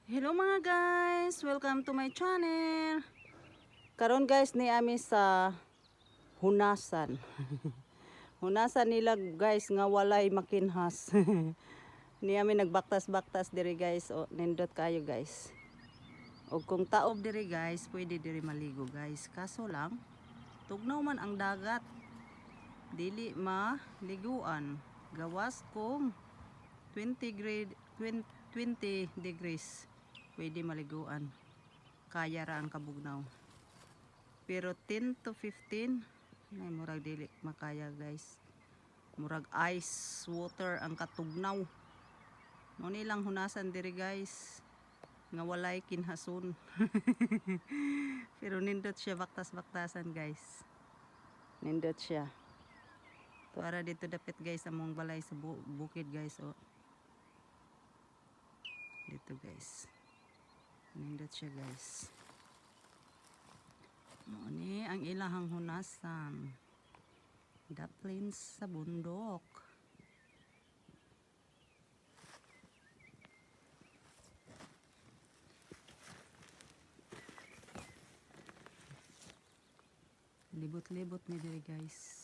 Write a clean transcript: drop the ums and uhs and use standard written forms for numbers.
Hello, mga guys! Welcome to my channel! Karon, guys, ni ami sa hunasan. Hunasan nila, guys, nga walay makinhas. Ni ami nagbaktas-baktas diri, guys. O, nindot kayo, guys. O kung taob diri, guys, pwede diri maligo, guys. Kaso lang, tugnaw man ang dagat. Dili maliguan. Gawas kung 20 grade 20, 20 degrees, pwede maliguan. Kaya ra ang kabugnaw. Pero 10 to 15 ay murag dili makaya, guys. Murag ice water ang katugnaw. Mo nilang hunasan diri, guys, nga walay kinhason. Pero nindot siya baktas-baktasan, guys. Nindot siya. Para dito dapit, guys, among balay sa bukid, guys, oh. Dito, guys. Nindot siya, guys. Mo ni ang ilahang hunasan. Daplin sa bundok. Libot-libot ni diri, guys.